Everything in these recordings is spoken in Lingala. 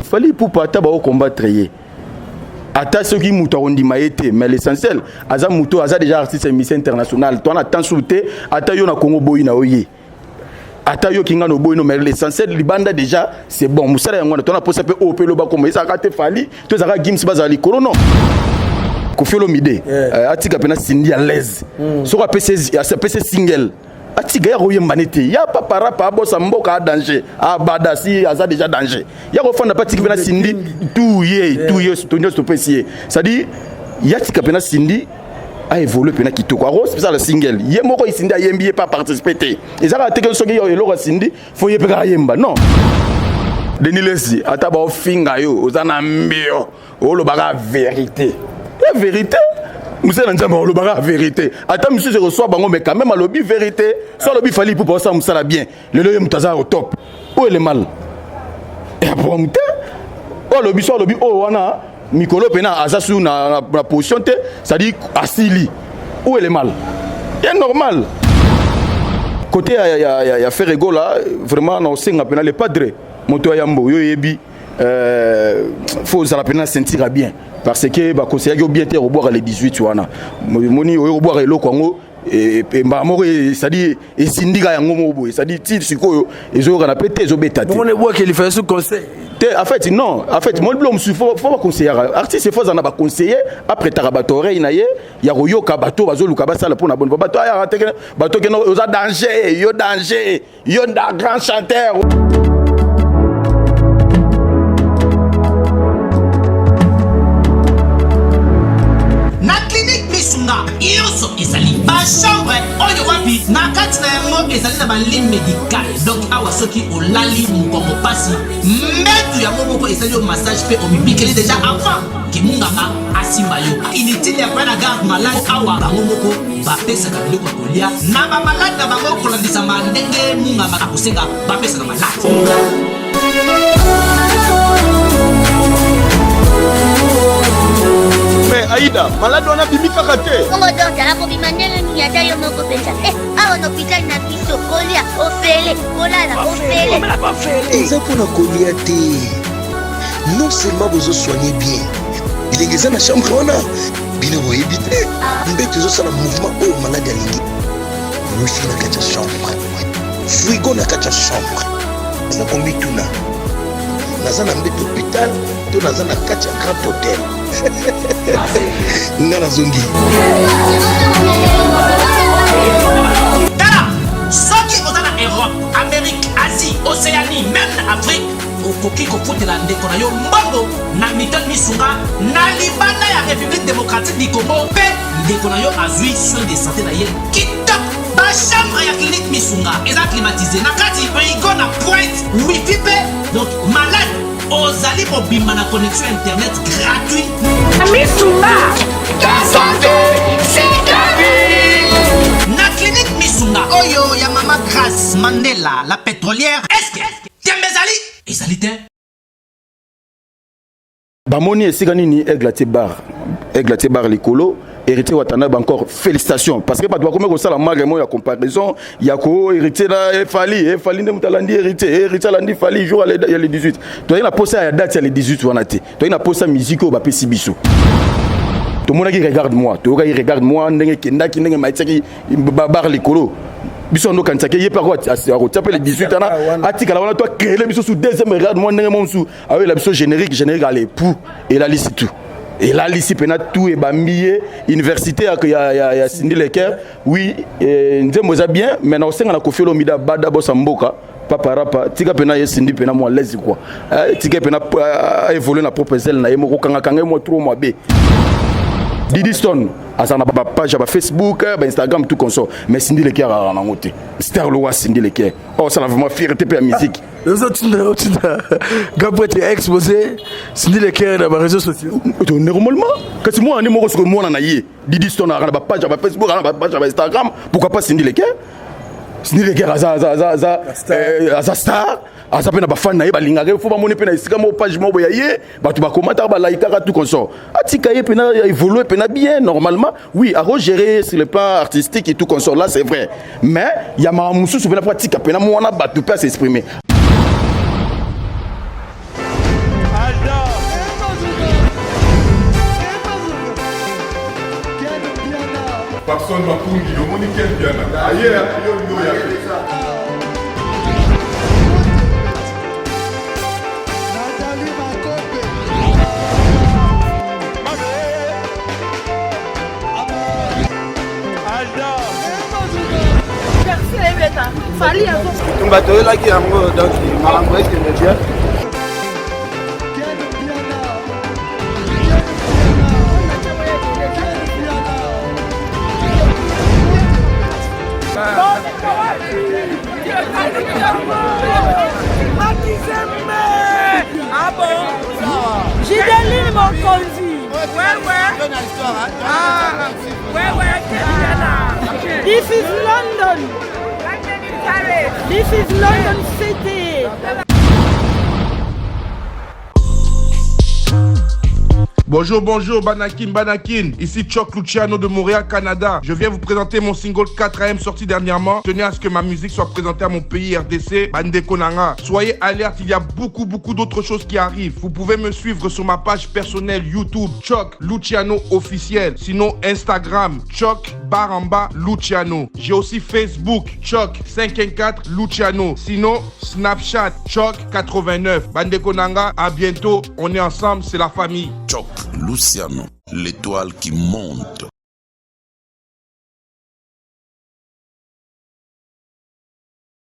Fally Ipupa ata bao combattre ye. Ata soki moto akondima ye te, mais l'essentiel aza moto aza déjà artiste musicien international. Toi na temps te ata yo na Congo boyi na oye. Ata yo kinga no boyi no, mais l'essentiel libanda déjà c'est bon. Musala yango na toi na posa pe o pe loba komo ezaka te Fally, to ezaka Gims bazala likolo non. Koffi Olomide atika pena Cindy à l'aise. Soko apesi single atika ya koyemba nete ya papa rapa abosa mboka a danger abada si aza déjà danger ya kofanda pa atiki pena Cindy tout ye tout ye to nyonso topesi ye, c'est-à-dire ya tika pena Cindy a évolué pena kitoko akosala single ye moko. Cindy ayembi ye pa participer te, ezaka teke soki eloko ya Cindy fo ye mpe kaka yemba non. Denis Lesi, ata baofinga yo oza na mbio, olobaka vérité ya vérité. Mosala na Nzambe olobaka vérité, ata misusu ekoswa bango, mais quand même alobi vérité. So alobi Fally Ipupa osala mosala bien lelo, ye moto aza au top oyo ele mal ya problème te. Oyo alobi so alobi oyo wana mikolo mpena aza su na position te, c'est-à-dire asili oyo ele mal ye normal. Côté ya Ferre Gola, vraiment na osenga mpena le padre moto ya yambo yo oyebi, faut ozala mpena sentir bien parce que baconseillaki yo bien te kobwaka le 18 wana. Moni oyo kobwaka eloko yango mbala moko, c'est-à-dire esindika yango moko boye, c'est-à-dire ti sikoyo ezoyokana mpe te, ezobeta te. Bongo ebwakeli fa so conseil. Te, en fait non, en fait moi bilo mosusu fo baconseillaka artiste, fo aza na baconseiller, apretaka bato oreille na ye ya koyoka bato bazoluka basala mpo na boni bato ayaka te. Bato kende oza danger, yo danger, yo nda grand chanteur. Na clinique Misunga nyonso ezali bachambre oyo wapi na kati na yango ezali na balit médical. Donc awa soki olali mokongo pasi, mbetu yango moko ezali yo massage mpe omibikeli déjà avant kimungaka asimba yo. Inutile ya koya na garde malade. Awa bango moko bapesaka biloko ya kolia na bamalade na bango kolandisama ndenge munganga akosenga bapesa na malade. Mais Aida, malade wana abimi kaka te. Bongo docteur akobima ndenge nini? Ata yo moko mpenza. Awa na hôpital na biso, kolia ofele, kolala ofele. Eza mpona kolia te. Non seulement bozosoigne bien bilenge eza na chambre wana, bino boyebi te mbeto ezosala mouvement oyo malade alingi, wifi na kati ya chambre, frigo na kati ya chambre. Eza komituna naza na mbeto hôpital to naza na kati ya grand hôtel. Nga nazongi. Tala, soki oza na Europe, Amérique, Asie, Océanie, même na Afrique, okoki kofutela ndeko na yo mbongo na Milton Misunga na libanda ya République démocratique du Congo mpe ndeko na yo azwi soin de santé na ye kitoko. Bachambre ya clinique Misunga eza climatisé na kati, frigo na pointe, wifi mpe. Donc malade ozali mobimba na connexion internet gratuit. Misunga, ta santé, c'est ta vie. Na clinique Misunga oyo ya mama Grâce Mandela la pétrolière, eske tembe ezali ezali te? Bamoni esika nini Aigle atie bar, Aigle atie bar likolo. Héritier Watanabe, encore félicitations, parce que bato bakomi kosala malgré mo ya comparaison ya ko Héritier na Fally. Fally nde moto alandi Héritier, Héritier alandi Fally. Jour ya le 18, toyei na posa ya date ya le 18 wana te, toyei na posa musique oyo bapesi biso. Tomonaki Regarde moi, toyokaki Regarde moi ndenge ekendaki, ndenge maitiaki bar likolo. Biso ando okanisaki ye mpe akotia mpe le 18 wana, atikala wana to acréele biso su deuxième Regarde moi ndenge mo mosusu ayoyela biso générique. Générique ale pu elalisi tout, elalisi mpena tout, ebambi ye université ya Cindy Leker. Oui, nzembo eza bien, mais na kosenga na Koffi Olomide abada bosa mboka papa rapa, tika mpena ye Cindy mpena mwa lese quoi, tika mpena évolue na propre zele na ye moko, kangakanga ye mwa trop mwa be. Didi Stone aza na bapage ya bafacebook, bainstagram, tout consort, mais Cindy Leker azalaka nango te. Star lowa Cindy Leker osala vraiment fierté mpe ya musique. Ozotinda, otinda Gabriel exposé Cindy Leker na baréseaux sociaux. Normalement kasi mwana nde moko soki mwana na ye Didi Stone azalaka na bapage ya bafacebook, aza na bapage ya bainstagram, pourquoi pas Cindy Leker? Cindy Leker aza star, aza mpe na bafani na ye balingaka ye, fo bamoni mpe na esika moko page moko ya ye, bato bakomataka, balaikaka, tout consort. Atika ye mpena évolue mpena bien normalement. Oui, akogérer sur le plan artistique et tout consort, là c'est vrai, mais ya makambo mosusu mpena mpo atika mpena mwana bato mpe as'exprimer. Papson Makungi, omoni Ken Mpiana aye yo olingi oya te. Tumba toyelaki yango donc makambo ekende bien. Gideline Mokonzi. Ouais, ouais. Ah, ouais, ouais, This is London. This is London City. Bonjour, bonjour, Banakin, Banakin. Ici Chuck Luciano de Montréal, Canada. Je viens vous présenter mon single 4AM sorti dernièrement. Tenez à ce que ma musique soit présentée à mon pays RDC, Bande Konanga. Soyez alerte, il y a beaucoup, beaucoup d'autres choses qui arrivent. Vous pouvez me suivre sur ma page personnelle YouTube, Chuck Luciano officiel. Sinon, Instagram, Chuck barre en bas Luciano. J'ai aussi Facebook, Chuck 514 Luciano. Sinon, Snapchat, Chuck 89. Bande Konanga, à bientôt. On est ensemble, c'est la famille. Chuck Luciano, l'étoile qui monte.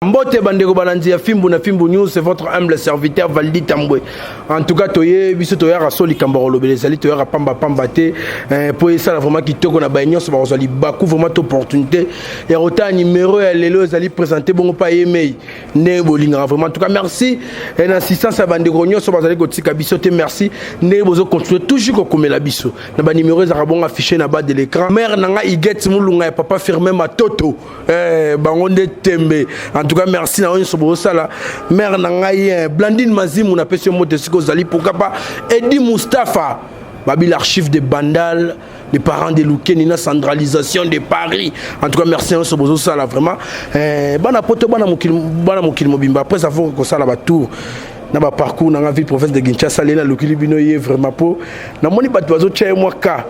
Mbote bandeko balandi ya Fimbu na Fimbu News, c'est votre humble serviteur Valdi Tambwe. En tout cas, toye biso toyaka so likambo kolobela ezali toyaka pamba pamba te eh, po esala vraiment kitoko na baye nyonso bakozwa libaku vraiment opportunité ya kotala numéro ya lelo ezali présenté bongo pa ye mei ndenge bolingaka vraiment. En tout cas, merci eh, na assistance ya bandeko nyonso bazali kotika biso te, merci ndenge bozo continuer toujours kokomela biso na ba numéro ezalaka bongo affiché na bas de l'écran. Mère na nga Huguette Mulunga ya papa Firmin Matoto eh, bango nde tembe en tout cas merci na oyo nyonso bozosala mare na ngai eh, blandine mazimu napesi yo moto esika ozali pourquoi pas edi mustapha babi l'archive de bandal les parents de Lukeni na centralisation de Paris en tout cas merci na nyonso bozosala vraiment eh, bana poto bana mokili bana mokili mobimba après avoir kosala ba tour na ba parcours na nga ville province de Kinshasa lena lokili bino ye vraiment po namoni bato bazotia ye mwa cas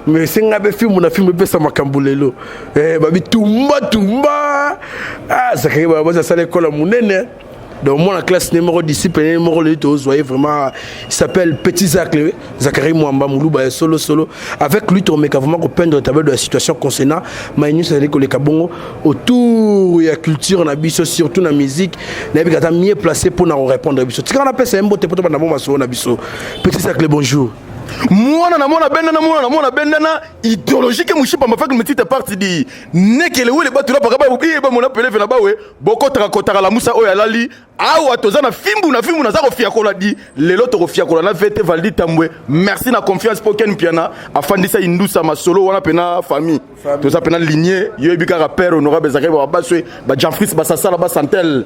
mais esenga mpe fimbu na fimbu epesa makambo lelo eh, babi tumba tumba ah, zakari babazi asala ekola monene donc moi la classe ne moko disciple ne moko leli tozwa ye vraiment il s'appelle petit zacle zakari mwamba muluba ya solo solo avec lui tomeka vraiment kopeindre tableau de la situation concernant mai nyonso ezali koleka bongo autour ya culture na biso surtout na musique nayebi kata mieux placé mpo na korépondre biso tikaka napesa ye mbote mpo tobanda bo masolo na biso petit zacle bonjour mwana na mwana bendana mwana na mwana bendana idéologique mushipa mafaki metite parti di nekele wele bato na paka ba iye ba mona peleve na bawe bokotaka kotaka la musa oyo alali awa toza na fimbu na fimbu naza kofiakola di lelo tokofiakola na vete valdi tambwe merci na confiance po ken mpiana afandisa indusa masolo wana pena famille toza pena lignée yo yebi kaka père honorable zakari ba baswe ba Jean-Fritz basasala ba Santel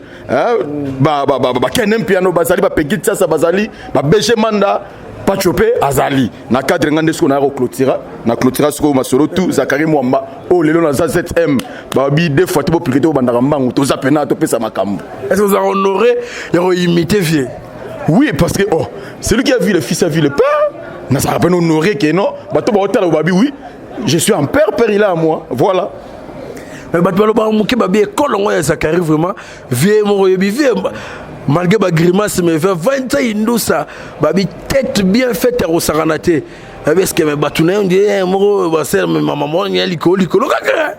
ba ba ba, ba ken mpiano bazali ba Peggy Tsasa bazali ba BG Manda Pacho pe azali na cadre nga nde sikoyo naya koclotira na clotira sikoyo masolo tout Zakari Mwamba oyo oh, lelo naza ZM babi deux fois te boplike te obandaka mbangu toza pena topesa makambo. Est-ce que vous avez honoré ya koimite vieux? Oui, parce que oh, celui qui a vu le fils a vu le père. Nazalaka pena honoré que non bato baotala babi oui je suis un père père il est à moi voilà. Mais bato balobaka moke babi ekolo yango ya Zakari vraiment vieux moko oyebi vieux malgré ba grimace mais vieux vanta indusa babi tête bien faite ya kosakana te babi eske me bato na yo nde eh, moko basere me mama moko ya likolo likolo kaka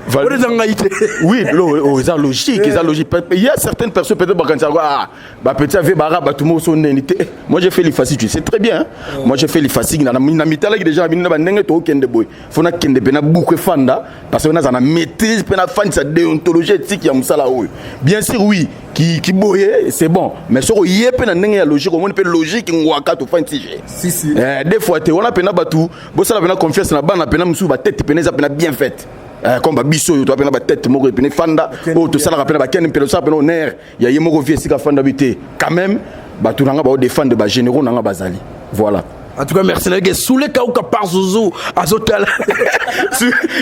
eza ngai te oui oh, eza logique eza logique il y a certaines personnes peut-être bakanisa ah ba petit ave bara bato moko so ndeni te moi j'ai fait l'ifasig tu sais très bien hein? moi j'ai fait l'ifasig na na mitalaki déjà na bino na bandenge tokende boye fo nakende mpe na buku efanda parce que naza na maîtrise mpe nafandisa déontologie éthique ya mosala oyo bien sûr oui ki, ki boye c'est bon mais soki oye mpe na ndenge ya logique omoni mpe logique ngwaka tofandisi je si, si. eh, des fois te wana mpena bato bosala mpena confiance na bana mpena mosusu batete mpena eza mpena bien faite eh, comme babiso oyo toa mpena batete moko mpena efanda oyo tosalaka mpena bakende mpena tosala mpena honneur ya ye moko vie esika afanda bi te quand même bato na nga baodefendre bagénéraux na nga bazali voilà En tout cas, merci. Nayoki Soule Kauka par Zouzou azotala.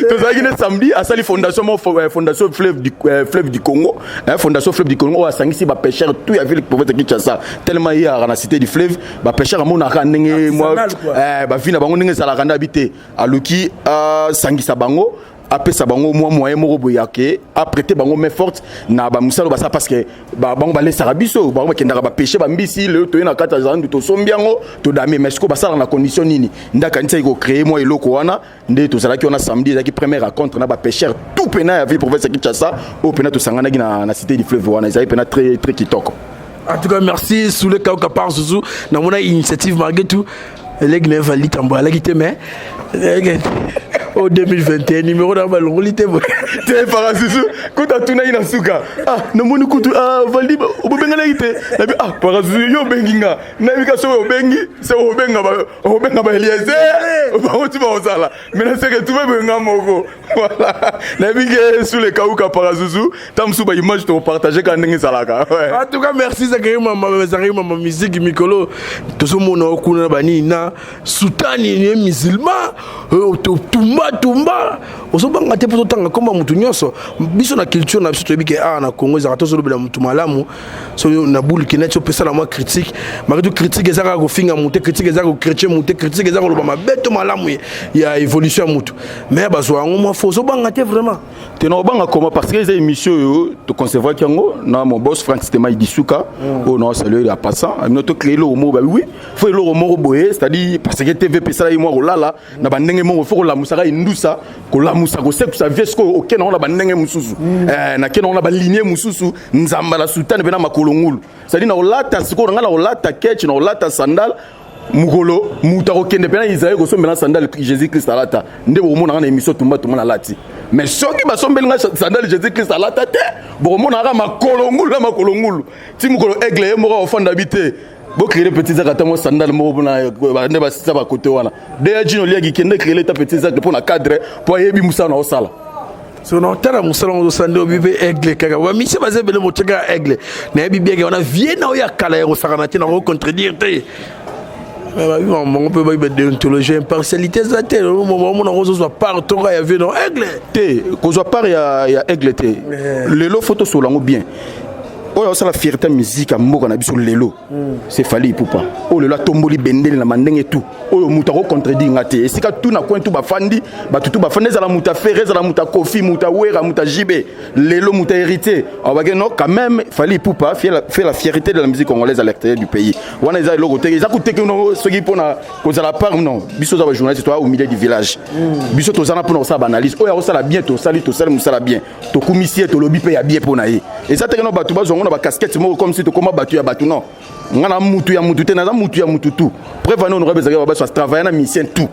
Tozalaki ne samedi asali fondation moko euh, fondation fleuve du, euh, fleuve du Congo, hein, fondation fleuve du Congo oyo asangisi ba pêcheurs tout ya ville province de Kinshasa. Tellement ye ayaka na cité du fleuve, ba pêcheurs amonaka ndenge mwa eh, ba vie na bango ndenge ezalaka nde abi te. Aluki asangisa bango. Apesa bango mwa moyen moko boye ya ke aprêter bango main forte na bamosala basala, parce que bango balesaka biso, bango bakendaka bapêche bambisi. Lelo toye na kati ya zandu, tosombi yango, todame. Mais sikoyo basalaka na condition nini? Nde akanisaki kocréer mwa eloko wana. Nde tozalaki wana samedi, ezalaki première rencontre na bapêcheur tout pena ya ville province ya Kinshasa, oyo pena tosanganaki na Cité du Fleuve. Wana ezalaki pena très très kitoko. En tout cas, merci Soule Kauka par Zouzou. Dans mon initiative, malgré tout, eleki na evali tambo alaki te, mais o 2021 numéro na balongoli te. Te, Parasusu kutu atunaki na suka: "Ah, namoni kutu, ah, Valdi obobenganaki te." Nabi: "Ah, Parasusu, yo obengi nga, nayebi ka soki obengi se obenga obenga baeliezer, bango ti bakozala mais na se retrouve boyenga moko." Voilà, nayebi ke sous le kauka Parasusu ta mosusu baimage tokopartage kaka ndenge ezalaka. En tout cas, merci Zakari Mama. Zakari Mama, musique mikolo tozomona kuna na banini na sutani ye musulman, tumba tumba, ozobanga te mpo totanga komba motu nyonso. Biso na culture na biso toyebi ke awa na Congo ezalaka tozolobela motu malamu. So na buliki neti opesa na mwa critique, malgré tout, critique eza kaka kofinga motu te, critique eza kochrétien motu te, critique eza koloba mabe to malamu ya évolution ya motu, mais bazwa yango mwa fo. Ozobanga te vraiment? Te, na obanga koma? Parce que eza émission oyo toconcevraki yango na mon boss Frank Stema Idisuka, oyo na osalue ya passant. Amino tocréer eloko moko, babi oui, faut eloko moko boye, c'est-à-dire parce que TV mpe esalaki mwa kolala na bandenge moko, faut kolamusaka indusa, kolamusa, kosekusa vie. Sikoyo okende yango na bandenge mosusu, nakende yango na balinie mosusu, nzamba na soutane mpe na makolo ngulu, c'est-à-dire na kolata sikoyo na ngai, na kolata ketch, na kolata sandale. Mokolo moto akokende mpe na Israel kosombela sandale Jésus Christ alata, nde bokomonaka na émission Tumba Tumba nalati. Mais soki basombeli nga sandale Jésus Christ alata te, bokomonaka makolo ngulu na makolo ngulu ti mokolo aigle ye moko akofanda bi te. Bocréer petit Zak ata mwa sandale moko mpona nde basisa bakote wana. Deya jino oliaki kende créer ta petit Zak mpo na cadre, mpo ayebi mosala na osala. So na otala mosala ngo ozosala nde obi mpe aigle kaka, bamisie baza ebele, motiaka aigle. Nayebi bieke wana vie na oyo ya kala ya kosakana te, nango contredire te. Babi bango mpe bayi badéontologie, impartialité eza te. Omona kozozwa part tonga ya vie no aigle. Te, kozwa part ya aigle te. Lelo faut tosola yango bien. Oyo azosala fierté musique ya mboka na biso lelo, c'est Fally Ipupa, oyo lelo atomboli bendele na mandenge tu. Oyo moto akocontredire nga te. Esika tu na coin tu bafandi, bato tu bafandi, ezala moto afere, ezala moto akofi, moto awera, moto ajibe, lelo moto héritier abake non, quand même Fally Ipupa fait la fierté de la musique congolaise à l'extérieur du pays. Wana eza eloko te, eza kuteke soki mpona kozala part non. Biso oza bajournaliste, toza au milieu du village. Biso toza na mpona kosala baanalyse. Oyo akosala bien, tosali, tosali mosala bien, tokumisi ye, tolobi mpe ya bien mpo na ye. Eza teke no bato bazwa yango na bacasquette moko comme si tokóma bato ya bato. Non, nga na mutu ya mutu te, naza mutu ya mutu tu. Preuve ane, honorable ezalaki babaso atravaille na musicien tout,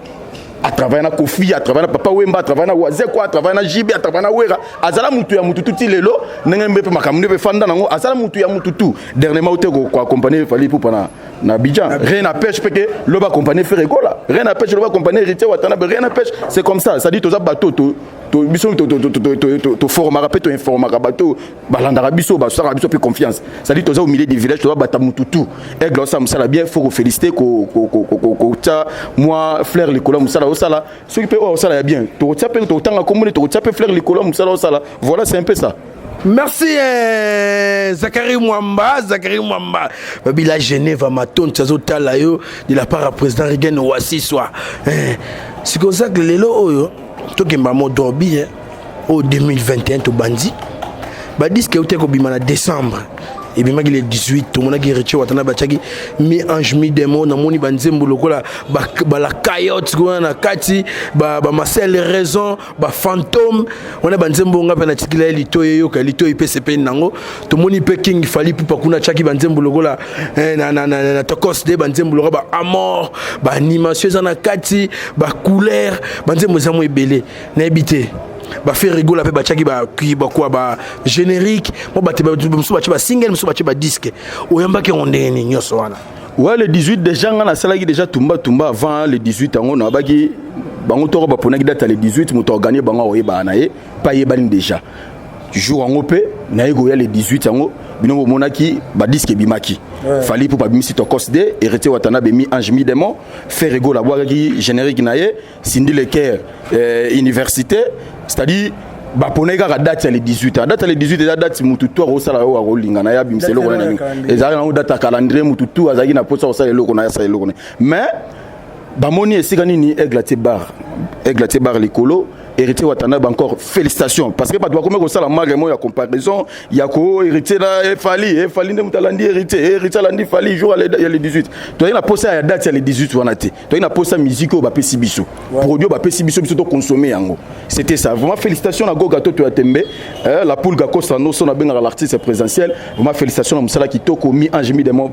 atravaille na Kofi, atravaille na Papa Wemba, atravaille na Wazeko, atravaille na Jibe, atravaille na Wera. Azala mutu ya mutu tu ti lelo. Ndenge mbe mpe makambo nde mpe fanda nango, azala mutu ya mutu tu. Dernièrement ote koaccompagne Fally Ipupa na Abidjan, rien n'empêche mpe ke loba accompagner Ferre Gola, rien n'empêche loba accompagner Héritier Watanabe, rien n'empêche. C'est comme ça, c'est-à-dire toza bato biso toformaka mpe toinformaka bato balandaka biso, basalaka biso mpe confiance, c'est-à-dire toza au milieu du village, toza bata mutu tu. Aigle osala mosala bien, faut kofélicité, kotia mwa fleur likolo ya mosala osala. Soki mpe oyo osala ya bien, tokotia mpe, tokotanga komboni, tokotia mpe fleur likolo ya mosala osala. Voilà, c'est un peu ça. Merci Zachary Mwamba, Zachary Mwamba. Babila Genève Matonti azotala yo de la part ya président Regan Wassiswa. Siko Zach, lelo oyo tokemba mo dorbi oyo 2021 tobandi badisque euti kobima na décembre, ebimaki le 18. Tomonaki Héritier Watana batiaki mi ange mi démon. Namoni banzembo lokola bala cayote wana na kati, bamasele raison, bafantôme wana, banzembo nga mpe natikila ye litoi eyoka litoi mpe sepeli nango. Tomoni mpe King Fally Ipupa kuna atiaki banzembo lokola na Tokos de, banzembo lokola baamor, baanimation eza na kati, bacouleur, banzembo eza mo ebele. Nayebi te, baFerre Gola mpe batiaki bakwa ba générique mo, bato mosusu batie basingle, mosusu batie badisque. Oyambaki yango ndenge nini nyonso wana? Ouais, le 18 déjà nga nasalaki déjà Tumba Tumba avant le 18. Yango nabaki bango toko baponaki date ya le 18, moto aganye bango akoyebana na ye mpe ayebani déjà jour yango mpe naye koya le 18. Yango bino bomonaki badisque ebimaki. Fally mpo babimisi Tokos D, Héritier Watanabe mi ange mi démon, Ferre Gola abwakaki générique na ye, Cindy Leker université. C'est-à-dire baponaki kaka date ya le 18. Date ya le 18 eza date mutu tu akosala oyo akolinga na ye, abimisa eloko na nini. Ezalaki nango date ya calendrier, mutu tu azalaki na mposa kosala eloko na ye, asala eloko na ye. Mais bamoni esika nini aigle atie bar, aigle atie bar likolo. Héritier Watanabe, encore félicitations, parce que bato bakomi kosala marque moko ya comparaison ya ko Héritier na Fally. Fally nde moto alandi Héritier, Héritier alandi Fally. Jour ya le 18, toyei na posa ya date ya le 18 wana te. Toyei na posa musique oyo bapesi biso, produit oyo bapesi biso, biso toconsommer yango. C'était ça. Vraiment félicitations na Goga Toto ya Tembe, la poule Gakosa Noso, nabengaka l'artiste présentiel. Vraiment félicitations na mosala kitoko, mi ange mi démon,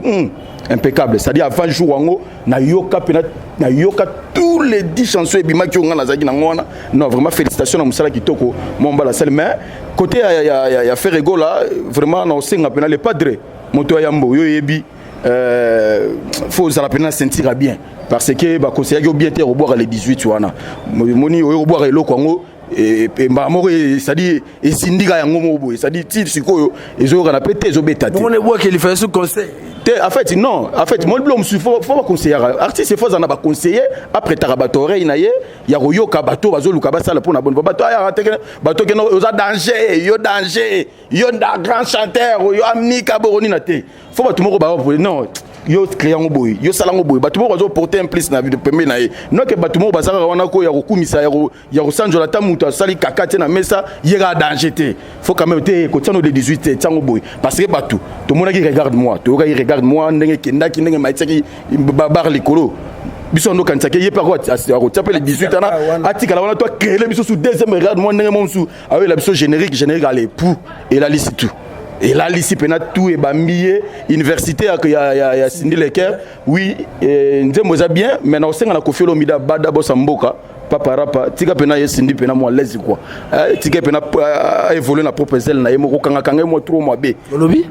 impeccable. C'est à dire, avant jour yango, nayoka mpe nayoka tous les 10 chansons ebimaki oyo nga nazalaki nango wana. Non, vraiment félicitations na mosala kitoko mwa mbala asali. Mais côté ya Ferre Gola, vraiment na osenga mpena le padre, moto ya yambo oyo oyebi, faut ozala mpena sentir bien, parce que bakonseyaki yo bien te kobwaka le 18 wana. Moni oyo kobwaka eloko yango mbala moko, c'est-à-dire esindika yango moko boye, c'est-à-dire ti sikoyo ezoyokana mpe te, ezobeta te. Ebwakeli fa su conseil. Te, en fait non, en fait moi, bilo mosusu, faut baconseillaka artiste, faut azala na baconseiller, aprêtaka bato oreille na ye ya koyoka. Bato bazoluka basala mpona boni, bato ayaka te, bato kende oza danger, yo danger, yo nda grand chanteur, yo amika boko nina te. Faut bato moko baa non, yo créer yango boye, yo sala yango boye. Bato moko bazoporter un plus na pembe na ye, noke bato moko baza kaka wana ko ya kokumisa, ya kosanjola. Ata moto asali kaka te na mesa, ye kaka danger te. Faut quand même te kotia no de 18 te, tiango boye, parce que bato tomonaki Regarde moi, toyokaki Regarde moi ndenge ekendaki, ndenge maitiaki bar likolo. Biso ando okanisaki ye mpe akotia mpe le 18 wana, atikala wana to acréele biso su deuxième Regarde moi, ndenge mo mosusu ayoyela biso générique, générique ale pu elalisi tout, elalisi mpena tout, ebambi ye université ya Cindy Le Cœur. Oui, nzembo eza bien, mais na kosenga na Kofi Olomide, abada bosa mboka papa rapa, tika mpena ye Cindy mpena mwa lese quoi, tika mpena évolue na propre zele na ye moko. Okangakanga ye mwa trop mabe. Olobi?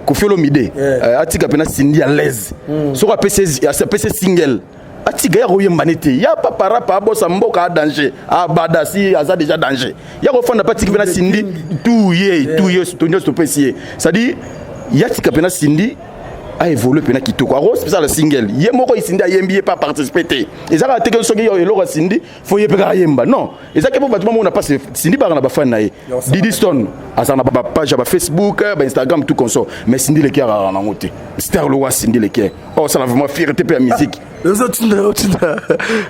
Kofi Olomide atika mpena Cindy à l'aise. Soki apesi single, atika ya koyemba nete ya papa rapa, abosa mboka, a danger, abada si aza déjà danger ya kofanda mpe atiki mpena Cindy tout ye, tout ye, to nyonso topesi ye. C'est-à-dire ya tika mpena Cindy aévolue mpena kitoko, akosala single ye moko. Cindy ayembi, ye mpe aparticipe te. Eza kaka teke soki eloko ya Cindy, faut ye mpe kaka yemba. Non, eza ke mpo bato bamona mpasi. Cindy baka na bafani na ye. Didi Stone aza na bapage ya bafacebook, bainstagram, tout consort, mais Cindy Le Cœur akaka nango te. Star lowa Cindy Le Cœur osala vraiment fierté mpe ya musique. Ozotinda, otinda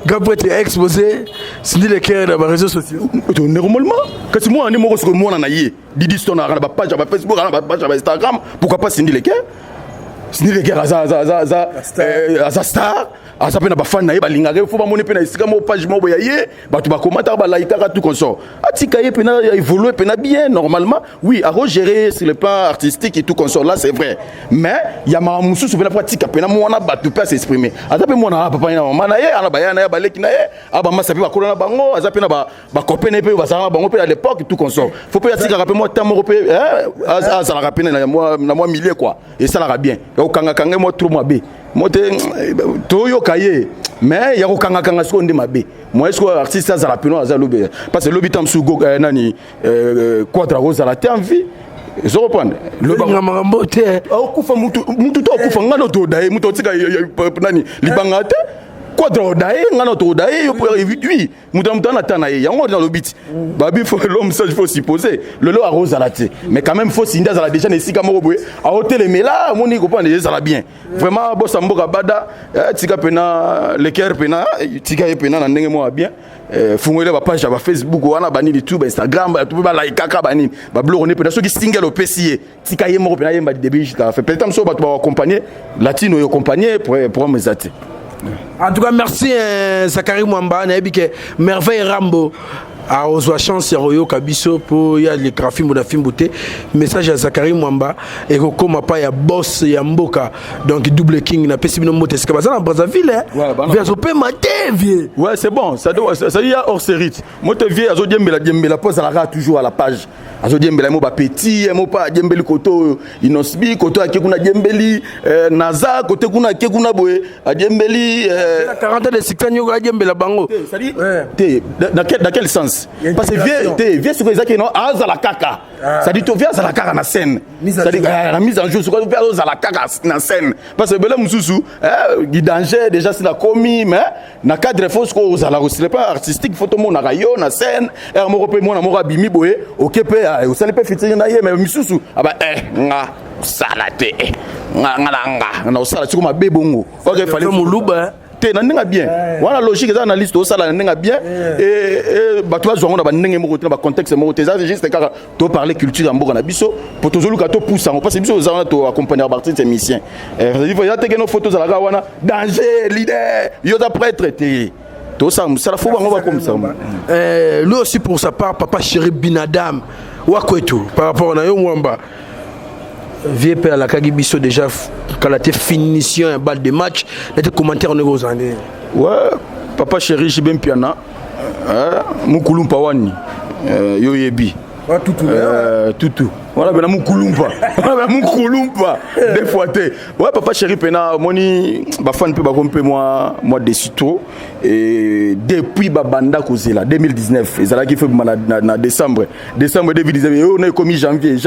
gapo ete exposé Cindy Le Cœur na baréseaux sociaux. Normalement, kasi mwana nde moko, soki mwana na ye Didi Stone akaka na bapage ya bafacebook, aka na bapage ya bainstagram, pourquoi pas Cindy Le Cœur? Cindy Le Cœur aza star, aza mpe na bafani na ye balingaka ye. Faut bamoni mpe na esika moko, page moko boye ya ye, bato bakomataka, balaikaka, tout consort. Atika ye mpena évolue mpena bien normalement. Oui, akogérer sur le plan artistique et tout consort, là c'est vrai, mais ya makambo mosusu mpena mpo atika mpena mwana bato mpe as'exprime. Aza mpe mwana na papa ye na mama na ye, ana baya na ye, baleki na ye, abamasa mpe bakola na bango, aza mpe na bacopain na ye mpe bazalaka na bango mpe à l'époque, tout consort. Faut mpe atikaka mpe mwa temps moko mpe azalaka mpe na mwa milieu quoi, esalaka bien. Ya kokangakanga ye mwa trop mabe mo te, toyoka ye, mais ya kokangakanga sikoyo nde mabe. Moye sikoyo artiste azala peno aza lobi, parce que lobi ta mosusu nani Quadra kozala te en vie, ezo reprendre. Makambo te. Okufa mutu to okufa, nga na toda ye, mutu otika nani libanga te. Quadra oda ye, nga na toda ye, yo oui, mutu na mutu ana ta na ye. Yango nalobi ti babi, faut l'homme sage, faut supposer lelo akozala te, mais quand même faut Cindy azala déjà na esika moko boye, aotelemela, amoni kopana, ezala bien. Vraiment bosa mboka bada, tika pena Le Cœur pena, tika ye pena na ndenge moko ya bien. Fungoli bapage ya bafacebook wana, banini tu, bainstagram, bato mpe balaikaka banini, babiloko nde mpena. Soki single opesi ye, tika ye moko mpena yemba du début jusqu'à la fin. Peut-être mosusu bato baaccompagne latino oyo accompagne, programme eza te. En tout cas, merci Zakari Mwamba. Nayebi ke Merveille Rambo akozwa chance ya koyoka biso mpo ya lekaka fimbu na fimbu te. Message ya Zakari Mwamba ekokóma pa ya boss ya mboka, donc Double King. Napesi bino mbote esika baza na Brazzaville. Vie azopema te, vie. Ouais, c'est bon, ça doit ça y a hors série. Moto vie azodiembela diembela mpo azalaka toujours à la page, azodiembela mo bapeti mo pa adiembeli koto oyo Innoss'B, koto ake kuna adiembeli naza kote kuna, ake kuna boye adiembeli. 40 ans de succès nyoko adiembela bango. Te, dans quel sens? Parce que vie te, vie sikoyo ezaki no azala kaka, c'est-à-dire to vie azala kaka na scène, c'est-à-dire na mise en jeu. Sikoyo vie azala kaka na scène, parce que ebele mosusu du danger déjà si nakomi, mais na cadre faut sikoyo ozala sur le plan artistique, faut tomonaka yo na scène ere moko mpe mwana moko abimi boye, oke mpe osali mpe featuring na ye. Mais misusu aba nga osala te, nga na nga na osala siko mabe bongo. Ok, fallait moluba. Te, na ndenge bien wana, logique eza analyse tosala na ndenge bien. Bato bazwa yango na bandenge moko te, na bacontexte moko te. Eza juste kaka toparle culture ya mboka na biso, po tozoluka topusa yango, parce que biso oza wana toaccompagnaka baartiste musicien. Eza te keno fo tozalaka wana danger leader, yo oza prêtre te, tosala mosala, fo bango bakomisa. Lui aussi, pour sa part, papa chéri Binadam Wakwetu, par rapport na yo Mwamba, vieux père alakaki biso déjà kala te finition ya balle de match nete commentaire ndenge ozala ndenge. Ouais, papa chéri JB Mpiana, mukulumpa wani, yo yebi. Tutu. Tutu wana pena mukulumpa, wana pena mukulumpa des fois te. Ouais, papa chéri pena omoni bafani mpe bakomi mpe mwa déçu trop. Et depuis babanda kozela 2019, ezalaki fe bima na décembre 2019, oyo na ekomi janvier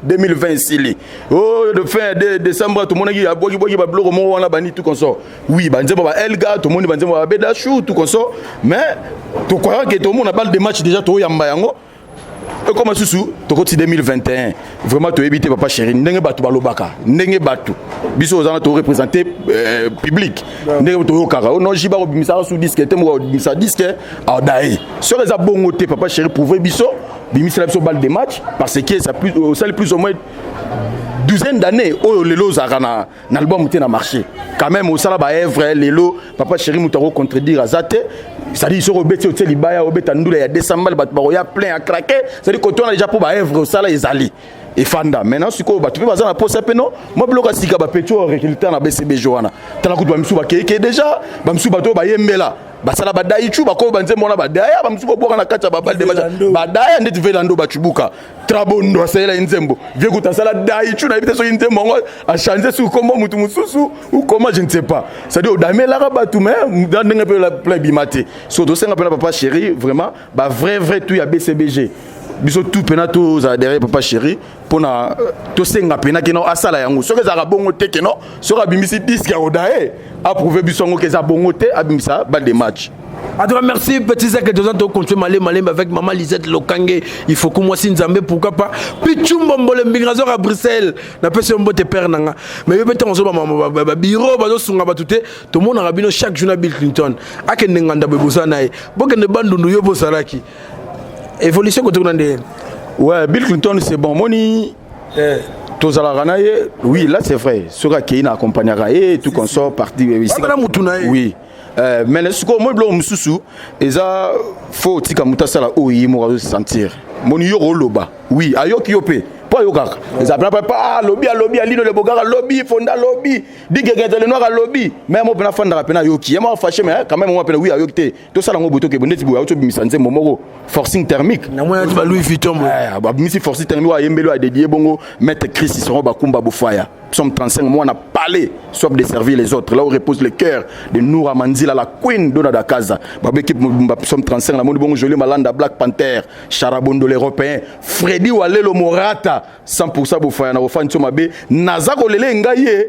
2020 esili. Oh, de fin de décembre tomonaki abwakibwaki babiloko moko wana bani tout consort. Oui, banzembo ba Elga, tomoni banzembo ba Bedashu, tout consort, mais tokwaka ke tomona balle de match déjà, toyamba yango ekoma susu. Tokoti 2021, vraiment toyebi te papa chéri ndenge bato balobaka, ndenge bato biso oza na toreprésente public, ndenge toyokaka o non, jiba kobimisaka su disque te, moko kobimisa disque aodaye. Soki eza bongo te, papa chéri, prouve biso, bimisela biso balle de match, parce que ça plus osali plus ou moins douzaine d'années oyo lelo ozalaka na album te na marché. Quand même osala baœuvre. Lelo papa chéri, moto akocontredire aza te. C'est-à-dire soki obeti, otie libaya, obeta ndula ya 200 mbale, bato bakoya plein ya craquer. C'est-à-dire kote wana déjà mpo baœuvre osala ezali efanda. Maintenant sikoyo bato mpe baza na posa mpe no mwa biloko ya sika, bapeti oyo résultat na BCBG wana. Tala kutu bamisusu bakeke déjà, bamisusu bato oyo bayembela basala badaichu, bakoyo banzembo wana badaya, bamisusu bobwaka na kati ya baballe de match, badaya ndeti Velando bacubuka Trabondo asalela ye nzembo. Vie kuta asala daichu, nayebi te soki nzembo yango achange soki kombo mutu mosusu ou comment, je ne sais pas. C'est-à-dire odamelaka bato, mais na ndenge mpe plein ebima te. So tosenga mpena papa chéri, vraiment bavrai vrai tout ya BCBG, biso tout mpena tozala derrière papa chéri mpona tosenga mpena keno asala yango. Soki ezalaka bongo te, keno soki abimisi disque ya koda ye, approuve biso yango ke eza bongo te, abimisa balle de match. En tout cas, merci, petit Zach, et de continuer malé malé avec maman Lisette Lokange. Il faut que moi si Nzambe, pourquoi pas. Pichumbo mbole mbingazor à Bruxelles. Na pesi mbote père nanga. Mais yo beta nzo mama ba bureau bazo sunga batute. Tout le monde a bino chaque jour na Bill Clinton. Akende nganda be bosa na ye. Bokende Bandundu yo bosalaki. Évolution kote kuna nde. Ouais, Bill Clinton, c'est bon. Moni tozalaka na ye, oui, là c'est vrai, soki akei na accompagnaka ye, tout consort parti. Wana mutu na ye. Oui. Mais sikoyo moi biloko mosusu eza fo otika moto asala oyo ye moko azosentir. Moni yo oloba, oui, ayoki yo mpe mpo ayokaka eza pena pa alobi, alobi alino lebogaka, alobi fonda, alobi dikekete le noir, alobi. Mais mo mpena afandaka mpena ayoki ye moko afâché, mais quand même mo mpena, oui, ayoki te. Tosala yango boye, tokebe ndeti boye, auti obimisa nzembo moko forcing thermique. Namoni ba Louis Vuitton boye. Babimisi forcing thermique oyo ayembeli, oyo adédié bongo maître Chris Songo Bakumba Bofaya. Psaume 35, moi, on a parlé, soif de servir les autres. Là où repose le cœur de Noura Manzila, la queen d'Ona Kaza. Babé équipe, Psaume 35, la monde bon Joli Malanda, Black Panther, Charabondo l'Européen, Freddy Walelo Morata, 100% Bofaya, na Rofan Tsomabe, Nazako Lele Ngaye,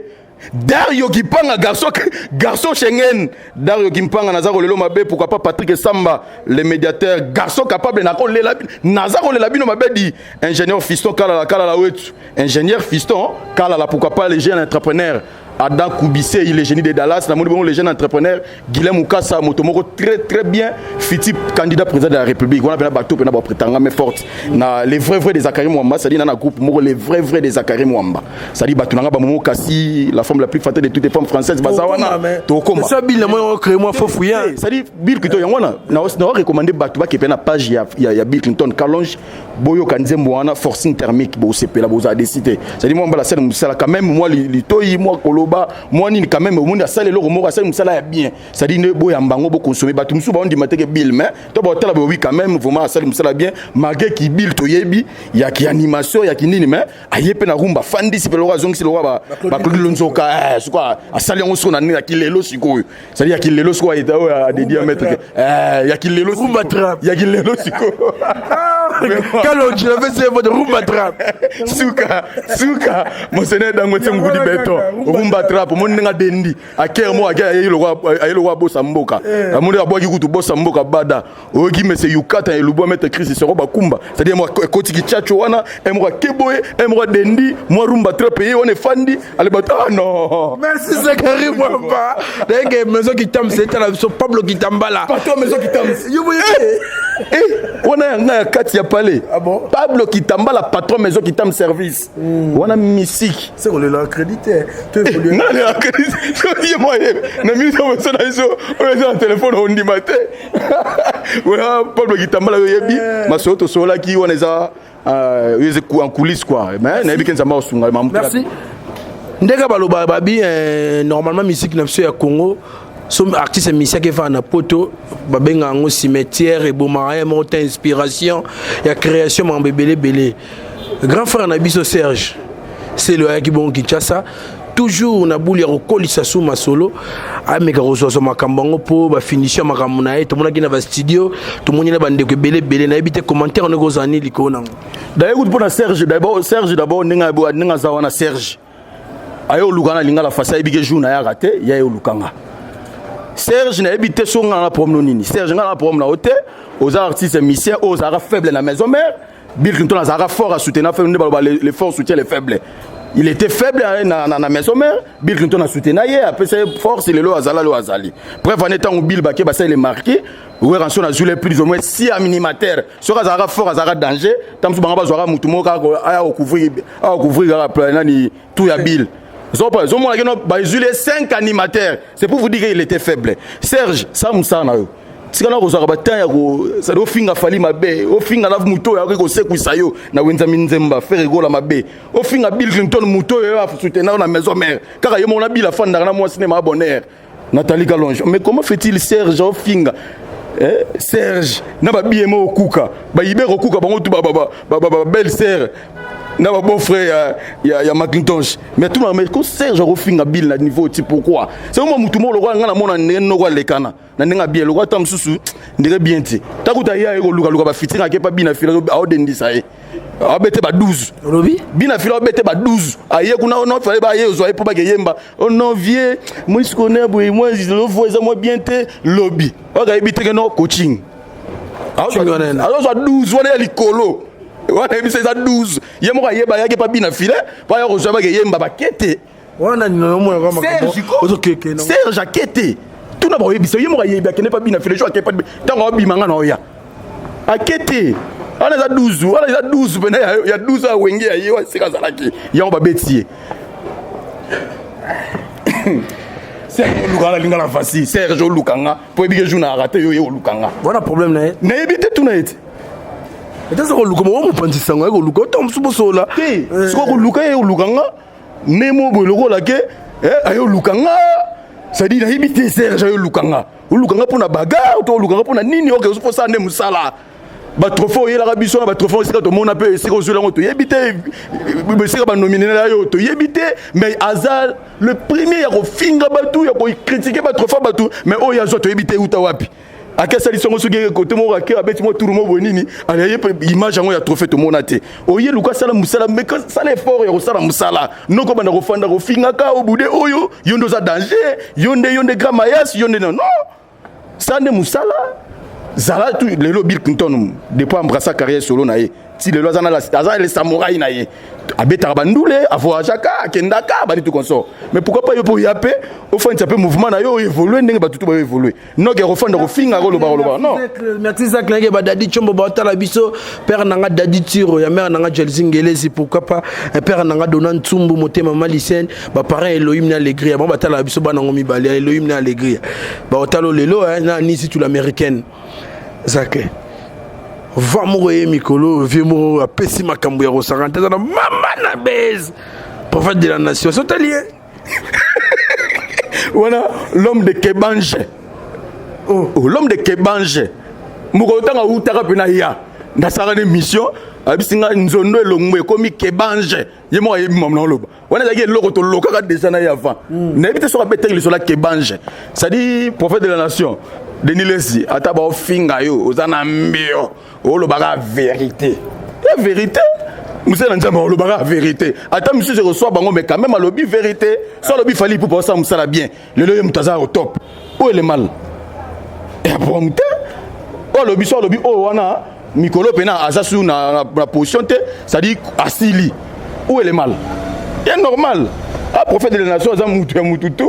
Dario Kipanga, garçon, garçon Schengen, Dario Kimpanga, Nazako Lelo Mabe, pourquoi pas Patrick Samba, le médiateur, garçon capable, Nako Lela, Nazako Lela Bino Mabedi, ingénieur Fiston Kalala Kalala Wetu, ingénieur Fiston Kalala, pourquoi pas les jeunes entrepreneurs, Adam Koubissé, il est génie de Dallas, namoni bon les jeunes entrepreneurs, Guilhem Moukassa, Motomoko, très très bien, Fiti, candidat président de la République. On a bateau, on a prétendant mais forte. Na les vrais vrais des Zakari Mwamba, c'est-à-dire dans groupe moko les vrais vrais des Zakari Mwamba. C'est-à-dire batunanga ba Momo Kassi, la femme la plus fatale de toutes les femmes françaises, bazawana. Tokoma. Ça Bill na moi créé moi faux fouillant. C'est-à-dire Bill Clinton yango na na recommander bato ba kepe na page ya Bill Clinton Kalonge, boyoka nzembo wana forcing thermique, bosepela, bozala décidé. C'est-à-dire moi mbala sala mosala quand même, moi litoyi, moi koloba, moi nini, quand même omoni asala eloko moko, asali mosala ya bien. C'est-à-dire nde boyamba yango, bokonsome. Bato mosusu baondima teke Bill, mais to botala boye, oui, quand même vraiment asali mosala bien, malgré ki Bill toyebi ya ki animation ya ki nini, mais aye mpe na rumba, afandisi mpe loko, azongisi loko baClaude Lonzoka. Sikoyo asali yango sikoyo na nini ya kilelo sikoyo, c'est-à-dire ya kilelo sikoyo oyo adédié maître ya kilelo, Rumba trap. ya kilelo sikoyo. Kalonji napesi ye vote rumba trap. Suka suka monseigneur Dangote ngudi beton rumba trap omoni ndenge adendi akere moko ake ayeyi lokwa abosa mboka amoni abwaki kutu bosa mboka bada oyoki mese yukata ya elubwa maître Chris Sero bakumba c'est-à-dire moko ekoti kichacho wana e moko akeboye e moko adendi mwa rumba trap ye wana efandi ale bato ah non. Merci Zachary Mwamba. Ndenge maison Kitams etala biso Pablo Kitambala. Patron maison Kitams. Yo boye. Eh, wana ya ngai ya kati ya palais. Ah bon? Pablo Kitambala patron maison Kitam service. Wana mystique. C'est qu'on l'a crédité. Tu évolues. Non, la crédit. Ye moi na minute oyo na biso oyo eza na telefone ondima te. Wana Pablo Kitambala yo yebi masolo tosololaki wana eza eza en coulisse quoi. Mais nayebi ke Nzambe akosunga mamu. Merci. Ndenge baloba babi normalement musique na biso ya Congo so artiste musicien ke na poto babenga yango cimetière ebomaka ye moko te inspiration ya création makambo ebele ebele. Grand frère na biso Serge Selo ayaki bongo Kinshasa toujours na bulu ya kokolisa su masolo ameka kozwazwa makambo yango mpo bafinition ya makambo na ye tomonaki na bastudio tomoni na bandeko ebele ebele nayebi te commentaire wana ekozala nini likolo nango. D'ailleurs kutu mpona Serge d'abord Serge d'abord ndenge ndenge aza wana Serge aye oluka na lingala fasi ayebi ke jour na yaka te ya ye oluka nga Serge nayebi te so nga na problème nini Serge nga na problème na yo te oza artiste musicien oyo ozalaka faible na maison mère Bill Clinton azalaka fort à soutenir faible nde baloba les forts soutiennent les faibles. Il était faible na maison mère, Bill Clinton a soutenu ye apesa ye force lelo azala lo azali. Bref en étant Bill bake basali les marqué Werrason azwi le plus ou moins 6 animateurs. Soki azalaka fort azalaka danger, ntango mosusu bango bazwaka mutu moko kaka aya kocouvrir aya kocouvrir kaka nani tout ya Bill. Zopa, zomona kino bazwi les 5 animateurs. C'est pour vous dire qu'il était faible. Serge, ça mosala na yo. Tika na kozwaka ba temps ya ko sadi ofinga Fally mabe, ofinga na moto oyo akoki kosekwisa yo na wenza minzemba, Ferre Gola mabe, ofinga Bill Clinton moto oyo asoutenir na maison mère, kaka ye moko na Bill afandaka na mwasi ne ma bonheur. Nathalie Kalonge. Mais comment fait-il Serge ofinga? Eh, Serge na ba billet mo okuka, ba ibero okuka bango tout ba ba ba ba ba belle sœur na ba beau frère ya Macintosh. Mais tout mais ko Serge ofinga Bill na niveau ti pourquoi? C'est moi mutu mo lokwa nga na mona ndenge noko alekana. Na ndenge bien lokwa ta mususu ndenge bien ti. Takuta ya ko luka luka ba fitinga ke pa bina fila aodendisa ye. Abete ba 12. Olobi? Bina fila abete ba 12. Aye kuna no fallait ba ye ozwa ye po ba ke yemba. Oh non vieux, moi je connais boy, moi je le vois ça moi bien te lobby. Oka yebi te no coaching. Alors soit 12 wana ya likolo. Wana yebi c'est 12. Ye moko ayeba yake pa bina fila, pa ya kozwa ba ke yemba ba kete. Wana ni no mona kama Serge ozokeke no. Serge akete. Tuna ba oyebisa ye moko ayebi akende pa bina fila, jo akende pa tango abima nga na oya. Akete. Wana eza 12, wana eza 12 pena ya 12 ya wenge ya ye wa sika azalaki. Yango babeti ye. Serge oluka nga linga na fasi. Serge oluka nga po yebi ke jour na raté yo ye oluka nga. Wana problème na ye. Nayebi te tuna ye te. Eza koluka mo mopanzi sango ye koluka oto mosusu bosola. Te, sikoyo koluka ye oluka nga nde mo boye lokola ke aye oluka nga. C'est-à-dire nayebi te Serge aye oluka nga. Oluka nga mpona bagarre to oluka nga mpona nini? Ok, ozoposa nde mosala. Ba trophée oyelaka biso na ba trophée esika tomona mpe esika ozwela yango toyebi te, esika banominela yo toyebi te, mais aza le premier ya kofinga bato ya kocritiquer ba trophée bato, mais oyo azwa toyebi te euta wapi. Akesali songo soki kote moko ake abeti mwa tour moko boye nini, alaye mpe image yango ya trophée tomona te. Oye luka sala mosala, mais sala effort ya kosala mosala noko banda kofanda kofingaka obude oyo yo nde oza danger, yo nde yo nde grand mayas yo nde non non sala nde mosala. Zala tu lelo Bill Clinton depuis embrassa carrière solo na ye ti lelo aza na aza le samouraï na ye, abetaka bandule, avoyageaka, akendaka bani tout consort. Mais pourquoi pas yo mpo oya mpe ofandisa mpe mouvement na yo oyo évolue ndenge bato tu bayo évolue noki ya kofanda kofinga koloba koloba non. Merci Zach Nage ba Dadi Chombo ba tala biso père nanga Dadi Tiro ya mère nanga Jelzi Ngelezi, pourquoi pas père nanga Donan Tsumbu motema Malicien ba parents Elohim na Alegria ba tala biso bana ngo mibale Elohim na Alegria ba tala lelo na nisi tu l'américaine. Zach va moko ye mikolo vieux moko apesi makambo ya kosaka te na mama na base prophète de la nation sotali ye. Wana l'homme de Kebange. Oh. Oh, l'homme de Kebange. Mokolo ntango awutaka mpe na ya nasalaka ne mission abisi nga nzondo elongo ekomi Kebange ye moko ayebi mama na oloba wana ezalaki eloko tolokaka déjà na ye avant. Nayebi te soki abetaki lisolo ya Kebange, c'est-à-dire prophète de la nation Denis Lessi ata baofinga yo oza na mbio olobaka vérité. Ya vérité, mosala na Nzambe alobaka vérité. Ata misusu ekoswa bango, mais quand même alobi vérité. So alobi Fally Ipupa osala mosala bien, lelo ye moto aza au top. Oyo le mal ya problème te. Oyo alobi, so alobi oyo wana mikolo mpena aza su na position te, c'est-à-dire asili. Où est le mal? Ye normal, a prophète de la nation, aza mutu ya mutu tu,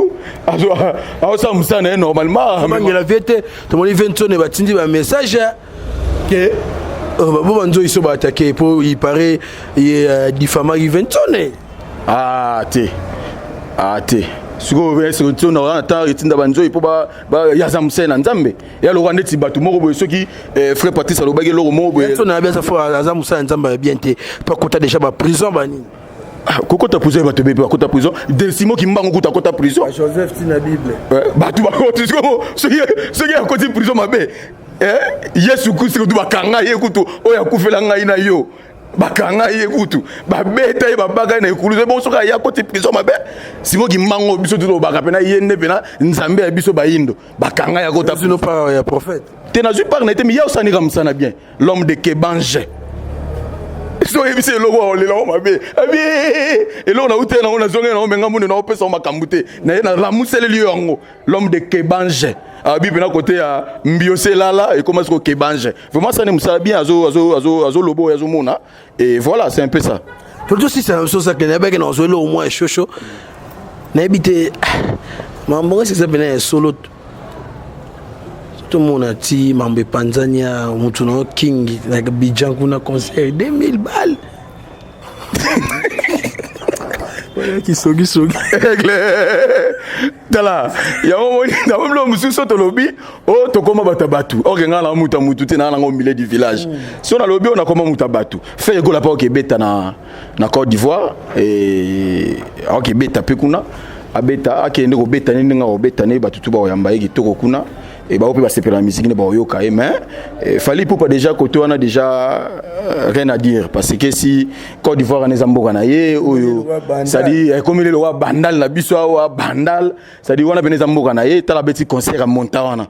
aosala mosala na ye normalement. Bangela vie te. Tomoni Ventone batindi bamessage ke bo banzoi so baattaquer po il paraît ye diffamaki Ventone. Ah te, ah te. Sikoyo sikoyo wana ta etinda banzoi mpo yaza mosali na Nzambe, ya lokwa ndeti bato moko boye. Soki frère Patrice alobaki eloko moko boye. Ventone abi aza mosali ya Nzambe ya bien te, mpo akota déjà baprison banini. Kokota prison, bato ebele bakota prison. Desimo Kimbangu kuta akota prison. Joseph tina Bible. Bato bakoti. Soki akoti prison mabe, Yesu Kristu kutu bakanga ye kutu, oyo akufela ngai na yo, bakanga ye kutu, babeta ye, babaka ye na ekulusu. Bongo soki aya akoti prison mabe, Simo Kimbangu, biso tolobaka mpena ye nde mpena Nzambe ya biso bayindo, bakanga ye, akota. Part ya prophète. Te, nazwi part na ye te, mais ye osanika mosana bien, l'homme de Kebange. So oyebisi eloko, olela ngo mabe, abi eloko nauti nango, nazongi nango, menga mune naopesa makambo te na ye, nalamuseleli yo yango. L'homme de Kebange abi mpena kote ya mbiose elala ekoma siko Kebange. Vraiment sani mosala bien, azoloba oyo azomona, et voilà, c'est un peu ça. Totosisa na biso sakende, nayebaki na ozwa eloko mwa ya shosho, nayebi te mambo ngasi eza mpena ya solo. Tomona ti mambo epanzani ya motu na yo King na Abidjan kuna, concert 2000 balles, kisongisongi. Tala yango, moni yango, biloko mosusu tolobi o tokóma bato ya bato. Oke, ngai na mutu ya mutu te, naa nango milieu du village. So nalobi oyo nakóma mutu ya bato, Ferre Gola mpe okebeta na Côte d'Ivoire, akebeta mpe kuna, abeta, akende kobeta ne ndenge akobeta ne, bato tu bakoyamba ye kitoko kuna, e bao mpe basepela na musique nde bakoyoka ye. Mais Fally Ipupa déjà côté wana déjà rien à dire, parce que si Côte d'Ivoire wana eza mboka na ye oyo, c'est-à-dire ekomi lelo wa Bandal na biso awa Bandal, c'est-à-dire wana pene eza mboka na ye. Tala, beti concert ya monta wana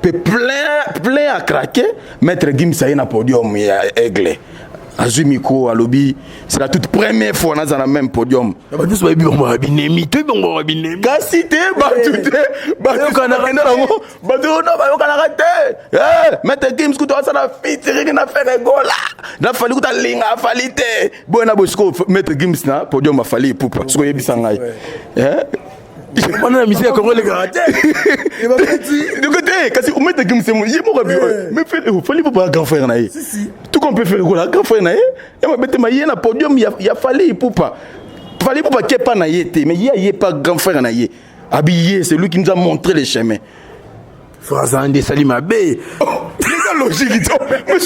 pe plein, plein à craquer. Maître Gims aye na podium ya Aigle, azwi micro, alobi: c'est la toute première fois naza na même podium. Bato nyonso bayebi bango babinemi, toyebi bango babinemi. Kasi te, bato te, bato nango, bato ono bayokanaka te. Maître Gims kutu asala featuring na Ferre Gola, na Fally kutu alinga a Fally te boye na boye. Sikoyo Maître Gims na podium a Fally Ipupa, sikoyo oyebisa ngai. Wana na musique ya Congo elekaka te. Te, kasi Maître Gims ye moko, mais Fally Ipupa grand frère na ye, tout comme peut Ferre Gola grand frère na ye, ya mabe te. Ma ye na podium ya Fally Ipupa, Fally Ipupa ke pa na ye te, mais ye aye pa grand frère na ye, abi ye c'est lui qui nous a montré le chemin. Phrase nde esali mabe. Eza logique te.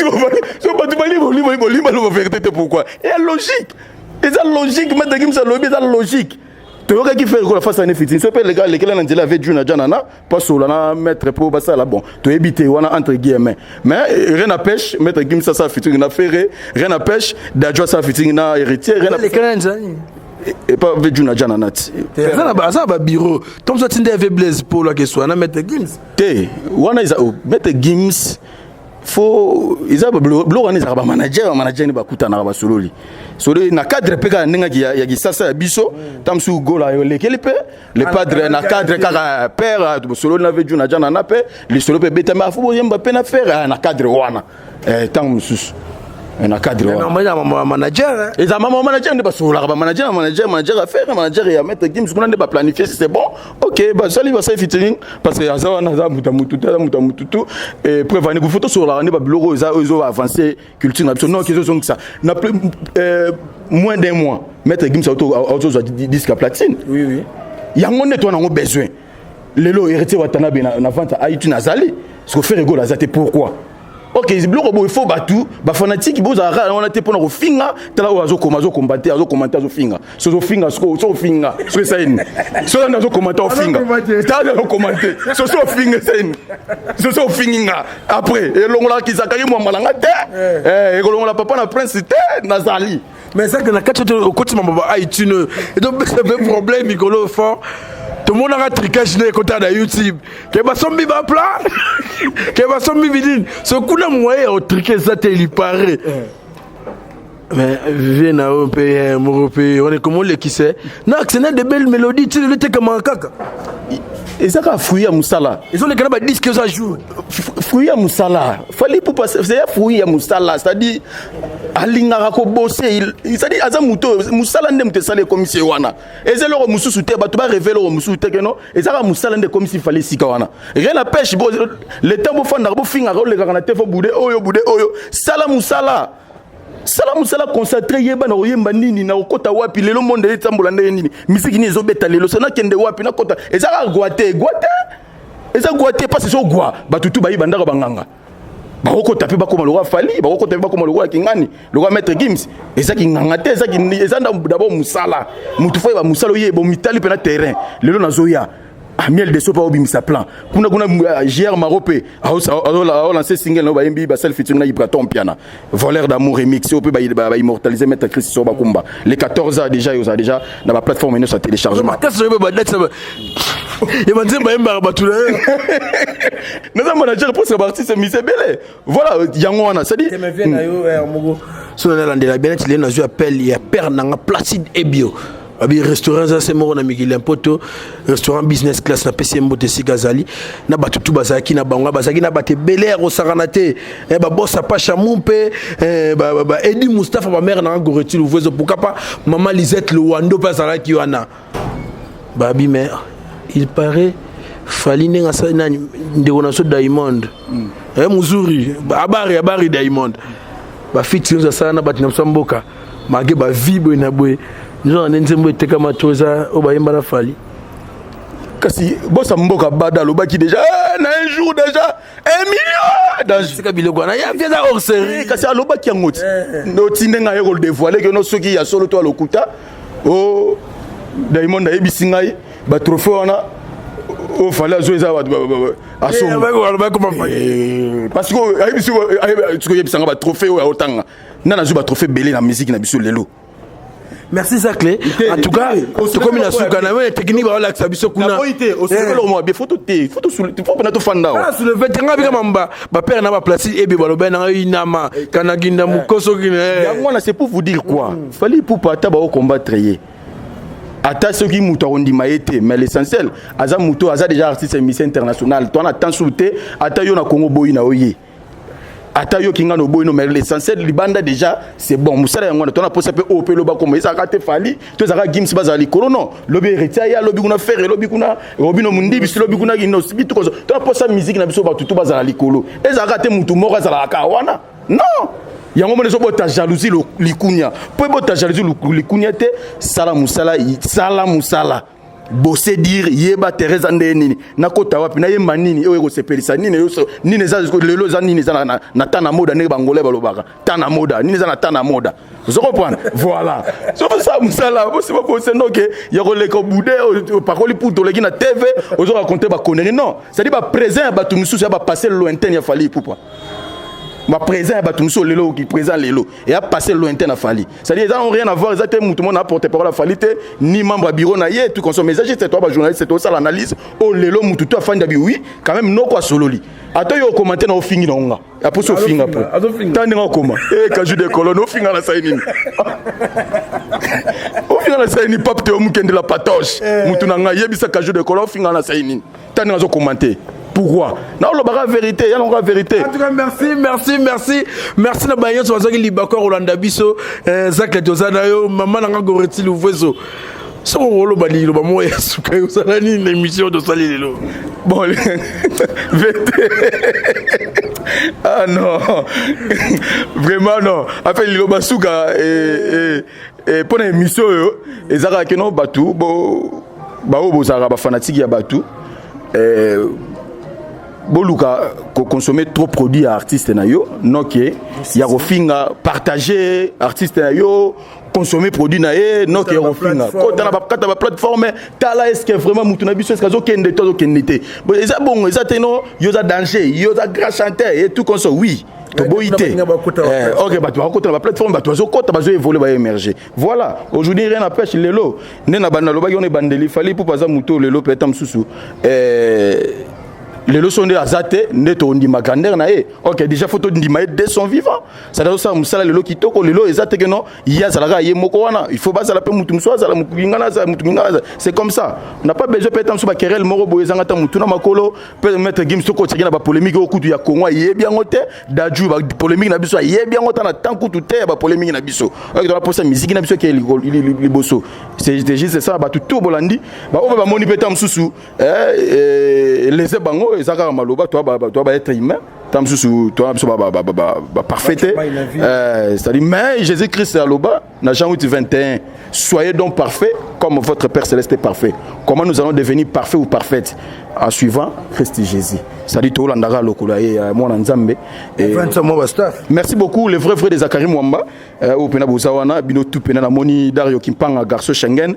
So bato bali bolimba loba vérité te. Pourquoi? Eya logique, eza logique. Maître Gims alobi eza logique. Toyokaki Ferre Gola face ane fitini, so mpe lekela na nzela ave juna janana mpo asola na maître mpo basala. Bon, toyebi te wana entre guillemets, mais rien n'empêche Maître Gims asala featuring na Ferre, rien n'empêche Dadju asala featuring na Héritier, rien. Lekela na nzela nini? Epa ve juna janana ti. Aza na babureau to mosu atindi ave Blaise Polo akeswa na Maître Gims. Te, wana eza Maître Gims, fo eza biloko wana ezalaka bamanager, bamanager nde bakutanaka, basololi solo na cadre mpe kaka ndenge ya kisasa ya biso. Ta mosusu Gola elekeli mpe le padre na cadre kaka père, sololi na ve juna jana na mpe lisolo mpe ebetami, afo boyemba mpe na Ferre na cadre wana. Ntango mosusu na cadre wana manager. Eza mama manager nde basololaka, bamanager na manager, manager a Ferre, manager ya Maître Gims kuna nde baplanifie. Si c'est bon, ok, basali, basali featuring, parce que aza wana, aza moto ya mutu te, aza moto ya mutu tu. Preuve ani kufo tosololaka nde babiloko oyo eza oyo ezo avance culture na biso. Non, ezozongisa na moins d'un mois, Maître Gims azozwa disque ya platine. Oui, oui. Yango nde towana yango besoin. Lelo Héritier Watanabe na vente iTunes azali, parce que Ferre Gola aza te. Pourquoi? Ok, biloko boye, fo bato bafanatike bozalaka kaka wana te mpona kofinga. Tala oyo azokoma, azokoma te, azokoma te, azofinga. So ozofinga, so ofinga, so esali nini? So nani azokoma te, ofinga, tala azokoma te, so so ofinga, esali nini? So so ofingi nga, après elongolaka kizakaki mwamba na nga te, ekolongola papa na prince te, nazali. Mais ezaka na kati okoti mambo ba iTunes, ezopesa mpe problème mikolo fort. Tomonaka tricage nde ekota na YouTube ke basombi baplan, ke basombi binini. So kuna moyen ya otriquer eza te, il paraît. Mais vie na yo mpe eh, moko mpe wana ekoma olekisa na accena de belle mélodie ti lelo etekamaka kaka. Eza kaka fruit ya mosala. Ezoleka na badisque eza jour. Fruit ya mosala. Fally Ipupa, c'est fruit ya mosala, c'est-à-dire alingaka kobose, c'est-à-dire aza moto oyo mosala nde moto esala ekomisi ye wana. Eza eloko mosusu te, bato barêve eloko mosusu te keno eza kaka mosala nde ekomisi Fally esika wana. Rien n'empêche le temps bofandaka, bofingaka, olekaka na te fo bude oyo, bude oyo. Sala mosala, sala mosala concentré, yeba na koyemba nini, na kokɔta wapi lelo, monde etambola ndenge nini, misiki nini ezobeta lelo, so nakende wapi, nakɔta. Eza kaka gwa te, gwa te, eza gwa te. Mpasi so gwa, bato tu bayiba ndako, banganga bakokota mpe bakoma lokola Fally, bakokota mpe bakoma lokola Kingani, lokola Maître Gims. Eza kinganga te, eza d'abord mosala. Motu fo yeba mosala, oyeba omitali mpe na terrain. Lelo nazoya Miel de Sopa, obimisa plan kuna kuna, JR Maro mpe aolance single na bayembi basali featuring na Ibraton Piana, Voleur d'amour remix, oyo mpe baimmortaliser Maître Chris So Bakumba. Les 14 ans déjà oza déjà na baplateforme nyonso ya téléchargement. Kasi oyebi badate ya banzembo bayembaka bato na ye. Naza manager mposa baartiste mise ebele, voilà, yango wana, c'est-à-dire vie na yo moko so nalandela bien neti lelo nazwi appel ya père nanga Placide Ebio, abi restaurant eza se moko na mikili ya Mpoto, restaurant business class. Napesi ye mbote esika azali na bato tu bazalaki na bango, bazalaki na bato ebele ya kosakana te, babosa Pasha mu mpe Edi Mustapha, bamare nanga Goreti Luvuezo, pourquoi pas mama Lisette Lowando mpe azalaki wana. Babi mais il paraît Fally ndenge asali nani, ndeko na so Diamond, muzuri abari abari Diamond, bafiti nyonso asala na bato na biso ya mboka make bavi boye na boye, nzoka nde nzembo etekama to eza oyo bayemba na Fally. Kasi bosa mboka bada alobaki déjà na un jour déjà 1 million. Sika biloko wana ya eza hors série. Kasi alobaki yango ti otinde ngai ye kodévoile keno soki ya solo to alokuta. O Diamond ayebisi ngai batrophée wana oyo Fally azwa eza bato asomba, parce que ayebisi oyebisanga batrophée oyo aotanga nda nazwi batrophée ebele na musique na biso lelo. Merci Zacle. En tout cas, tokomi na suka na we technique baolakisa biso kuna. Naboyi te osoloko mwa bien photo te, photo faut mpena tofanda awa. Soulevé te nga bika mamba bapère na baplace ebe baloba na ngai inama kanaginda mokoso kine. Yango wana, c'est pour vous dire quoi, Fally Ipupa, ata baocombattre ye, ata soki moto akondima ye te, mais l'essentiel aza moto aza déjà artiste musicien international. To wana temps te, ata yo na Congo boyi na yo ye, ata yoki nga na oboyi no, mais l'essentiel libanda déjà c'est bon. Mosala yango wana tona posa mpe oyo mpe eloba koma ezalaka te Fally to ezalaka Gims bazala likolo. Non, lobi Héritier aya, lobi kuna Ferre, lobi kuna Robino Mundibi, lobi kuna Innoss'B, tukoso. Tona posa musique na biso, bato tu bazala likolo, ezalaka te mutu moko azalaka kaka wana. Non, yango mona ezobota jalousie likunia, mpo ebota jalousie likunia te. Sala mosala, sala mosala, bose dire, yeba Therese nde nini, nakota wapi, nayemba nini oyo ekosepelisa, nini nini eza lelo, eza nini eza na ta na moda, ndenge bangolais balobaka ta na moda, nini eza na ta na moda. Ozo comprendre? Voilà, so bosala mosala, bosima bose noke ya koleka bude opakoli putu, oleki na TV, ozo raconter baconnerie. Non, c'est-à-dire baprésent ya bato mosusu ya bapassé lointain ya Fally Ipupa, baprésent ya bato mosusu lelo, oki présent lelo eya passé lointain na Fally, c'est-à-dire eza rien à voir. Eza te mutu mona porte parole ya Fally te, ni membre ya bureau na ye, tout consomme. Eza juste toi bajournaliste tosala analyse oyo lelo mutu to afandi abi oui quand même noko asololi. Ata oyo okomante na ofingi na onga aposi ofinga po ta ndenge okoma e kaju de colonne, ofinga na sai nini, ofinga na sai nini? Pape te omokende la patoche, mutu na ngai yebisa kaju de colonne ofinga na sai nini, ta ndenge azokomante. Pourquoi naolobaka vérité ya longa vérité? En tout cas, merci, merci, merci, merci na baye nyonso bazwaki libaku ya kolanda biso. Zacle, toza na yo, mama na nga Goreti Luvuezo, soki okoloba liloba moko ya suka, osala nini na émission tosali lelo? Bon, vérité, ah non, vraiment non. En fait, liloba suka mpo na émission oyo eza kaka keno bato baoyo bozalaka bafanatike ya bato, boluka koconsommer trop produit ya artiste na yo, noke ya kofinga. Partager artiste na yo, consommer produit na ye, noke ya kofinga. Kota na kata baplateforme, tala est ce que vraiment mutu na biso est ce que azokende to azokende te. Eza bongo, eza te no yo oza danger, yo oza grand chanteur et tout conso. Oui, toboyi te. Ok, bato bakokota na baplateforme, bato bazokota, bazoévolue, baémerger. Voilà, aujourd'hui rien n'empêche. Lelo nde na banda alobaki wana ebandeli, Fally Ipupa aza motu oyo lelo peut-être mosusu. Lelo so nde aza te, nde tondima grandeur na ye. Ok, déjà faut tondima ye dès son vivant, c'est-à-dire osala mosala lelo kitoko. Lelo eza te ke non, ye azalaka ye moko wana, il faut bazala mpe mutu mosusu azala, mutu ngana azala, mutu ngana azala. C'est comme ça, on n'a pas besoin peut-être mosusu baquerelle moko boye ezanga ta mutu na makolo. Mpe Maître Gims, soki otiaki na bapolémique oyo kutu ya Kongo, ayebi yango te. Dadju, bapolémique na biso ayebi yango ta na temps kutu te ya bapolémique na biso. Oyo tona posa musique na biso eke liboso, c'est juste ça. Bato tout bolandi, baoyo bamoni mpe ta mosusu lese bango, eza kaka maloba. Toa baêtre humain, ta mosusu toa biso baparfait te, c'est-à-dire, mais Jésus Christ aloba na Jean 8 21: «Soyez donc parfaits comme votre Père céleste est parfait.» Comment nous allons devenir parfaits ou parfaites? En suivant Christ Jésus, c'est-à-dire tolandaka lokolo ye mwana Nzambe. Merci beaucoup, le vrai vrai de Zakari Mwamba oyo mpena boza wana, bino tu mpena. Namoni Dario Kimpanga, garçon Schengen,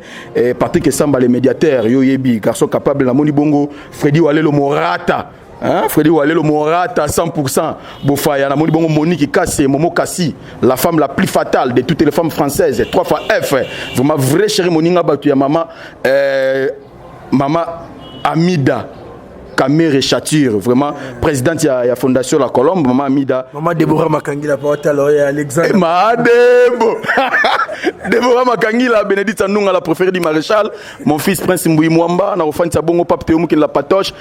Patrick Esamba le médiateur, yo yebi, garçon capable. Namoni bongo Freddy Walelo Morata, hein? Freddy Walelo Morata 100% Bofaya. Namoni bongo Monique Kassé, Momo Kassi, la femme la plus fatale de toutes les femmes françaises, 3 fois F, vraiment vrai chéri moninga batu ya mama, mama Amida Kamere Chature, vraiment présidente ya Fondation La Colombe, Maman Amida. Maman Deborah Makangila, Paotalo et Alexandre. Ma Debo. Deborah Makangila, Bénédicte Sandunga, la préférée du maréchal, mon fils Prince Mboui Mwamba, na Rofan Bongo, Pape Théo la Patoche,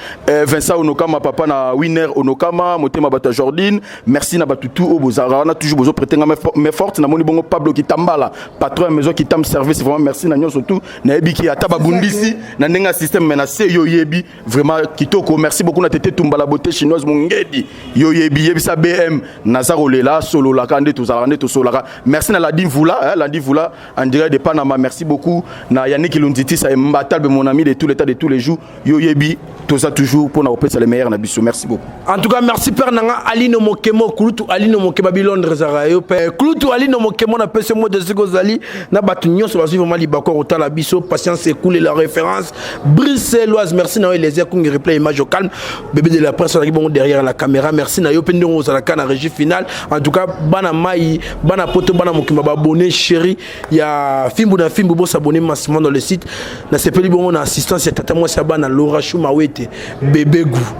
Vincent Onokama, papa na Winner Onokama, Motema Bata Jordine, merci na batutu au Bozara, na toujours bozo prêter main forte, na moni bongo Pablo Kitambala, patron maison Kitam service, vraiment merci na nyonso tout, na yebi ki ata babundisi, na ndenga système menacé yo yebi, vraiment kitoko. Merci beaucoup na Tete Tumba, la beauté chinoise, mongedi yo yebi, yebisa BM naza kolela, sololaka nde tozalaka nde tosololaka. Merci na Ladi Mvula, hein, Ladi Mvula en direct de Panama. Merci beaucoup na Yannick Lunditi, ça Mbatalbe, mon ami de tout l'état de tous les jours, yo yebi, toza toujours mpona kopesa le meilleur na biso. Merci beaucoup. En tout cas, merci père nanga Alino Mokemo, kulutu Alino Mokema bi Londres ezalaka yo mpe kulutu Alino Mokemo. Napesi yo moto esika ozali na bato nyonso bazwi vraiment libako kotala biso. Patience ekule la référence bruxelloise. Merci na yo Eliezer Kungi, replay image au calme, bébé de la presse ozalaki bongo derrière la caméra. Merci na yo mpe ndenge ozalaka na régie finale. En tout cas, bana mai, bana poto, bana mokima, babone chéri ya Fimbu na Fimbu, bosabone massivement dans le site. Nasepeli bongo na assistance ya tata mwasi ya bana Laura Chuma Wete, bébé goût.